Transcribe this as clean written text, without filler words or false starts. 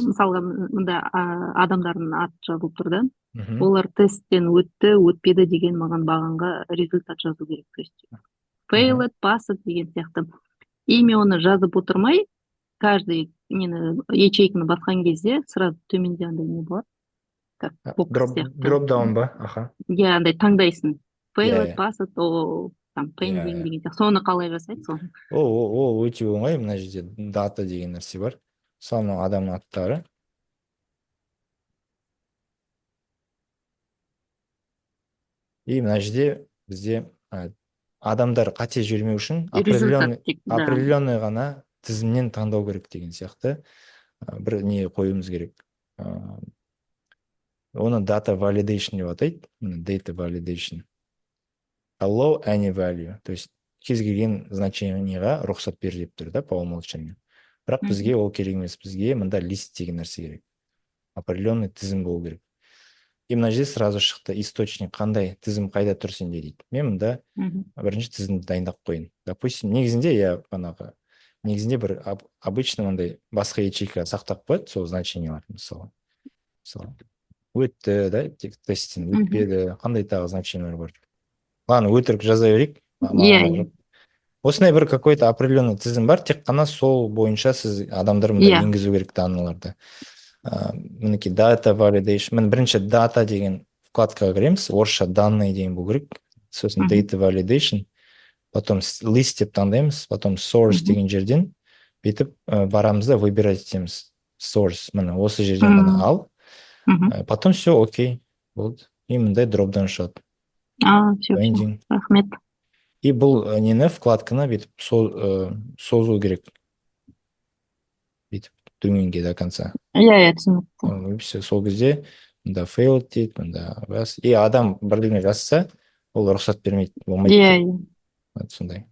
Мысалға, мында адамдардың аты жазылып тұр да. Олар тесттен өтті, өтпеді деген маған бағанға результат жазу керек, то есть failed, passed деген сияқты. И мен оны жазып отырмай, каждый нені, ячейканы басқан кезде сразу төменде андай не болады, как бокс Дроп сияқты. Дропдаун ба? Аха. Иә, андай таңдайсың: failed, passed, о там pending деген сияқты. Соны қалай жасайды, соны? Ол өте оңай. Мына жерде дата деген нәрсе бар. Мысалы, мынау адамның аттары. И мына жерде бізде адамдар қате жібермеу үшін определенный Результат тек, да. определенный ғана тізімнен таңдау керек деген сияқты бір не қоюымыз керек. Оны data validation деп атайды. Міне, data validation, allow any value, то есть кез келген значениеға рұқсат бер деп тұр да по умолчанию. Бірақ бізге ол керек емес, бізге мында list деген нәрсе керек, определенный тізім болу керек. И мына жерде сразу шықты: источник қандай, тізім қайда тұр сенде дейді. Мен мында бірінші тізімді дайындап қояйын, допустим. Негізінде, иә, бағанағы негізінде бір обычно мындай басқа ячейка сақтап қояды сол значениялар. Мысалы, өтті да тек тесттен, өтпеді, қандай тағы значениялар бар. Ладно, өтірік жаза берейік. Иә. Мағына Иә. жоқ. Осындай бір какой то определенный тізім бар, тек қана сол бойынша сіз адамдар мында енгізу керек данныйларды. Мінекей, data validation. Міне, бірінші дата деген вкладкаға кіреміз, орысша данные деген болу керек. Сосын data validation, потом list деп таңдаймыз, потом source деген жерден бүйтіп барамыз да, выбирать етеміз source, міне, осы жерден ғана ал. Потом все, окей, болды. И мындай дропдаун шығады. А, все, все. Pending. Рахмет. И бұл нені, вкладканы бүйтіп созу керек, бүйтіп төменге до конца. Иә, түсінікті. И все, сол кезде мында failed дейді, мында бас. И адам бірдеңе жазса, ол рұқсат бермейді, болмайды Иә. деп. Иә. Вот сондай.